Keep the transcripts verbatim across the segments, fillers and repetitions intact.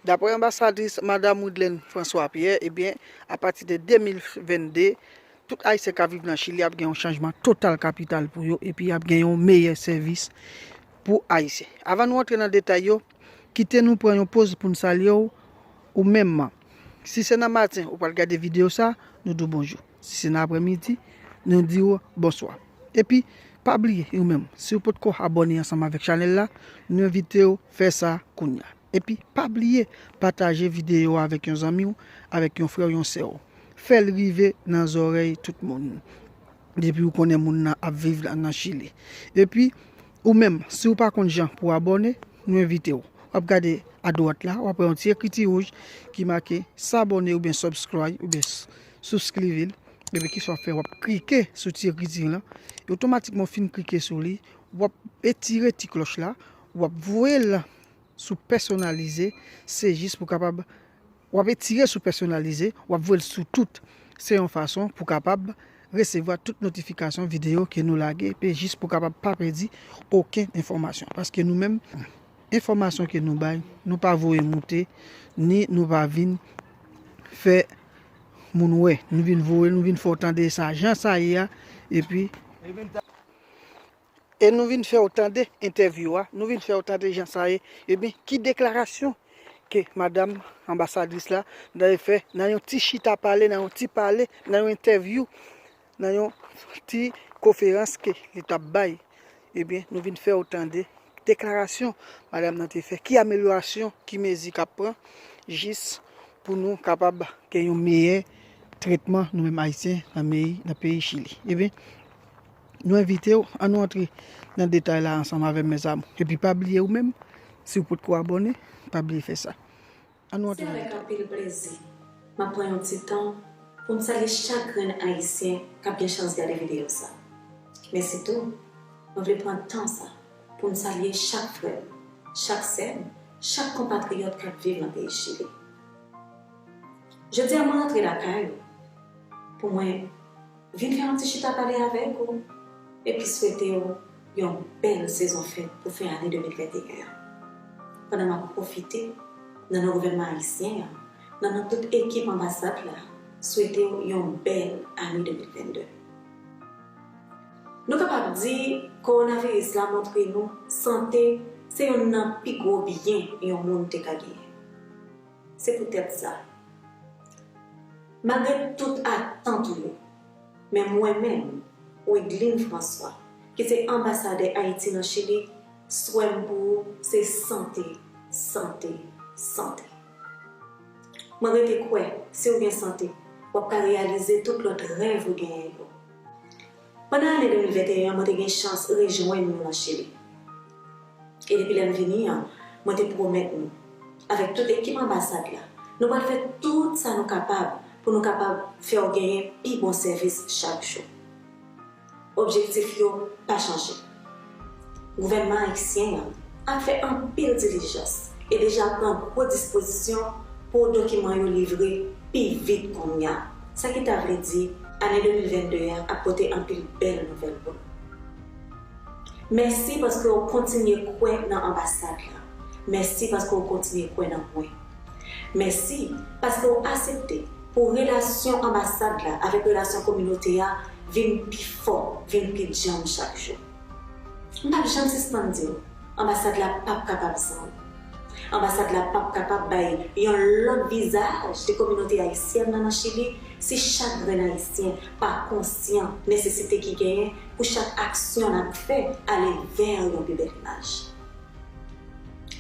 Daprè anbasadris Madam Widlène François Pierre, ebyen, apati de de mil vennde, tout Ayisyen k ap viv nan Chili ap gen yon chanjman total kapital pou yo, epi y ap gen yon meyè sèvis pou Ayisyen. Avan nou antre nan detay yo, kite nou pran yon poz pou n salye w, ou menm. Si se nan maten ou pral gade videyo sa, nou di w bonjou. Si se nan aprèmidi, nou di w bonswa. Epi, pa bliye, ou menm, si w potko abòne ansanm avèk chanèl la, nou envite w fè sa kounye a. Epi, pa bliye pataje videyo a avèk yon zanmi w, avèk yon frè w, yon sè w. Fè l rive nan zòrèy tout moun. Depi w konnen moun nan ap viv la nan Chili. Epi, ou menm, si w pa konn jan pou w abòne, nou envite w. W ap gade adwat la, w ap wè yon ti ekriti wouj ki make s'abonner oubyen subscribe oubyen s-, souscrive l. Epi kisa w ap fè, w ap klike sou ti ekriti lan. E otomatikman w fin klike sou li, w ap etire ti klòch la, w ap voye l sou pèsonalize, se jis pou kapab, w ap etire sou pèsonalize, w ap voye l sou tout. Se yon fason pou kapab resevwa tout notifikasyon videyo ke nou lage, epi jis pou kapab pa pèdi okenn enfòmasyon. Paske nou menm, enfòmasyon ke nou bay, nou pa voye moute, ni nou pa vin fè moun wè. Nou vin voye, nou vin fè w tande sa jan sa ye a, epi e nou vin fè w tande entèvyou a, nou vin fè w tande jan sa ye. Ebyen, ki deklarasyon ke madanm anbasadris la dayè fè nan yon ti chita pale, nan yon ti pale, nan yon entèvyou, nan yon ti konferans ke li t ap bay? Ebyen, nou vin fè w tande deklarasyon madanm nan te fè. Ki amelyorasyon, ki mezi k ap pran jis pou nou kapab gen yon meyè tretman nou menm Ayisyen nan peyi, nan peyi Chili? Ebyen, nou envite w, ann nou antre nan detay la ansanm avè m, mezanmi. Epi pa bliye ou menm, si w potko abòne, pa bliye fè sa. Ann nou antre nan detay. Se avèk anpil plezi m ap pran yon ti tan pou m salye chak grenn Ayisyen k ap gen chans gade videyo sa. Men sitou, mwen vle pran tan sa pou m salye chak frè m, chak sè m, chak konpatriyòt k ap viv nan peyi Chili. Jodi a mwen rantre lakay ou pou mwen vin fè yon ti chita pale avèk ou, epi swete w yon bèl sezon fèt pou fen ane de mil venteyen an. Pandan m ap pwofite, nan non gouvènman ayisyen an, nan non tout ekip anbasad la, swete w yon bèl ane de mil vennde. Nou kapab di, kowonaviris la montre nou sante se youn nan pi gwo byen yon moun te ka genyen. Se poutèt sa, malgre tout atant ou yo, men mwen menm, Widlène François, ki se anbasadè Ayiti nan Chili, swè m pou ou se sante, sante, sante. Mwen rete kwè, si w gen sante, w ap ka reyalize tout lòt rèv ou genyen yo. Pandan ane de mil venteyen an, mwen te gen chans rejwenn nou nan Chili. E depi lè m vini an, mwen te pwomèt nou, avèk tout ekip anbasad la, nou pral fè tout sa nou kapab pou nou kapab fè w genyen pi bon sèvis chak jou. Objektif yo pa chanje. Gouvènman ayisyen an ap fè anpil dilijans e deja pran gwo dispozisyon pou dokiman yo livre pi vit kounye a. Sa ki ta vle di, ane de mil vennde a ap pote anpil bèl nouvèl pou nou. Mèsi paske w kontinye kwè nan anbasad la. Mèsi paske w kontinye kwè nan mwen. Mèsi paske w aksepte pou relasyon anbasad la avèk relasyon kominote a vin pi fò, vin pi djanm chak jou. M p ap janm sispann di w, anbasad la p ap kapab san ou. Anbasad la p ap kapab bay yon lòt vizaj de kominote ayisyèn nan nan Chili si chak grenn Ayisyen pa konsyan nesesite ki genyen pou chak aksyon n ap fè ale vè yon pi bèl imaj.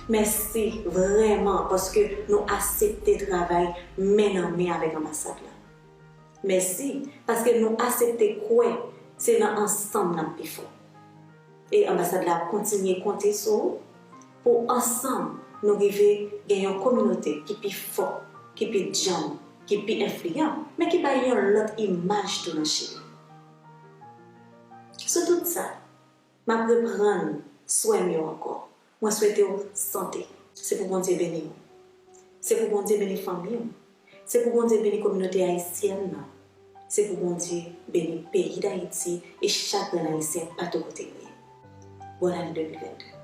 Mèsi vrèman paske nou aksepte travay men nan men avèk anbasad la. Mèsi paske nou aksepte kwè se nan ansanm n ap pi fò. E anbasad la ap kontinye konte sou ou pou ansanm nou rive gen yon kominote ki pi fò, ki pi djanm, ki pi enfliyan, men ki bay yon lòt imaj tou nan Chili. Sou tout sa, m ap reprann swè m yo ankò. Mwen swete w sante. Se pou Bondye beni w. Se pou Bondye beni fanmi w. Se pou Bondye beni kominote ayisyèn nan. Se pou Bondye beni peyi Dayiti e chak grenn Ayisyen patou kote l ye. Bòn ane de mil vennde.